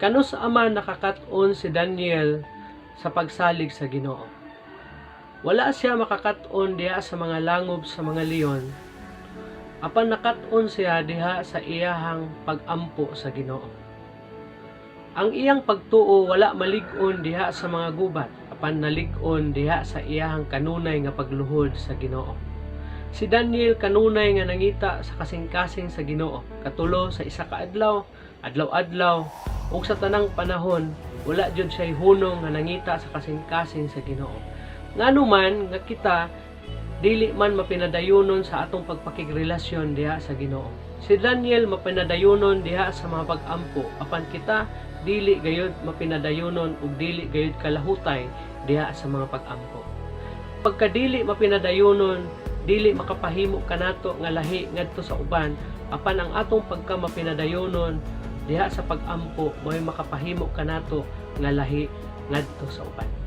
Kanus-a man nakakat-on si Daniel sa pagsalig sa Ginoo? Wala siya makakat-on diha sa mga langob sa mga leon, apan nakat-on siya diha sa iyahang pagampo sa Ginoo. Ang iyang pagtuo wala malig-on diha sa mga gubat, apan nalig-on diha sa iyahang kanunay nga pagluhod sa Ginoo. Si Daniel kanunay nga nangita sa kasing-kasing sa Ginoo, katulo sa isa ka adlaw, adlaw-adlaw, ug sa tanang panahon, wala jud siya hunong nga nangita sa kasing-kasing sa Ginoo. Ngano man nga kita dili man mapinadayunon sa atong pagpakigrelasyon diha sa Ginoo? Si Daniel mapinadayunon diha sa mga pag-ampo, apan kita dili gayud mapinadayunon ug dili gayud kalahutay diha sa mga pag-ampo. Pagkadili mapinadayunon, dili makapahimo kanato nga lahi ngadto sa uban, apan ang atong pagka mapinadayunon diha sa pag-ampo mo'y makapahimo kanato nga lahi ngadto sa uban.